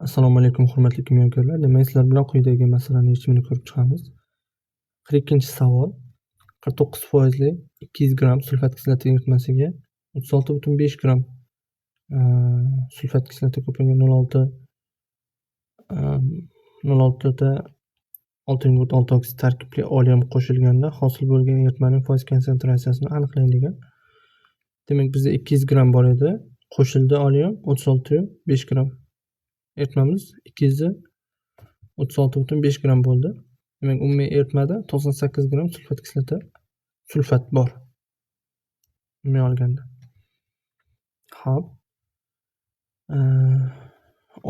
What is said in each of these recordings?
Assalomu alaykum, hurmatli kimyogarlar. Demak, sizlar bilan quyidagi masalani yechimini ko'rib chiqamiz. 42-savol. 49 foizli 200 gramm sulfat kislota eritmasiga 36,5 gramm sulfat kislota ko'paygan 0,6 0,6 ta oltingugurt olti oksid tarkibli oleum qo'shilganda hosil bo'lgan eritmaning foiz konsentratsiyasini aniqlang degan. Demak, bizda 200 gramm bor edi. Qo'shildi oleum 36,5 gramm. Eritmamiz 236,5 gramm bo'ldi. Demak, umumiy eritmada 98 gramm sulfat kislota sulfat bor. Umumiy olganda. Xo'p.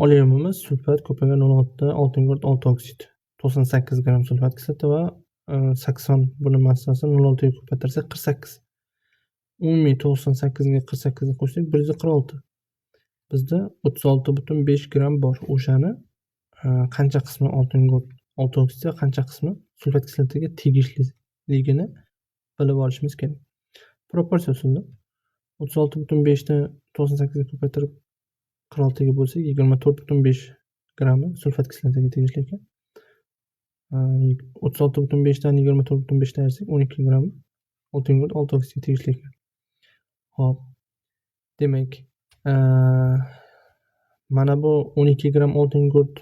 Oleumimiz sulfat ko'paygan 0,6 ta oltingugurt olti oksid. 98 gramm sulfat kislota va 80 buni massasini 0,6 ga ko'paytirsak 48. Umumiy 98 ga 48 ni qo'shsak 146. Bizda 36,5 gramm bor. O'shani qancha qismi oltingugurt olti oksidga, qancha qismi sulfat kislotaga tegishliligini bilib olishimiz kerak. Proporsiya usulida 36,5 ni 98 ga ko'paytirib 46 ga bo'lsak, 24,5 grammi sulfat kislotaga tegishli ekan. 36,5 dan 24,5 ni ayirsak, 12 gramm oltingugurt olti oksidga tegishli ekan. Xo'p. Demak, mana bu 12 gramm oltingugurt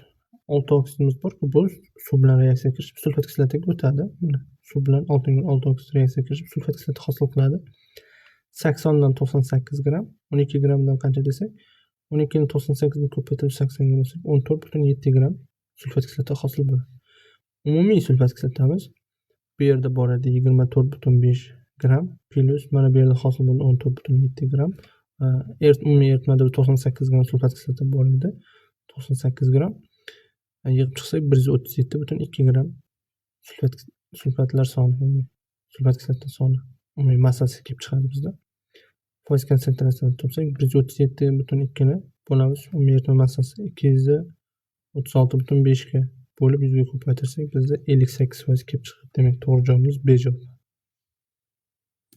olti oksidimiz bor-ku, bu suv bilan reaksiyaga kirishib sulfat kislotaga o'tadi. Mana suv bilan oltingugurt olti oksid reaksiyaga kirishib sulfat kislota hosil qiladi. 80 dan 98 gramm, 12 grammdan qancha desak, 12 ni 98 ga ko'paytirib 80 ga bo'lsak, 14,7 gramm sulfat kislota hosil bo'ladi. Umumiy sulfat kislotamiz bu yerda bor edi 24,5 gramm plyus mana bu yerda hosil bo'ldi 14,7 gramm. Umumiy eritmada 98 gramm sulfat kislota bor edi. 98 gramm. Yig'ib chiqsak 137,2 gramm sulfatlar soni, ya'ni sulfat kislota soni umumiy massasi kelib chiqadi bizda. Foiz konsentratsiyasini topsak, 137,2 ni bo'lamiz umumiy eritma massasi 236,5 ga bo'lib 100 ga ko'paytirsak, bizda 58% kelib chiqadi. Demak, to'g'ri javobimiz B javobi.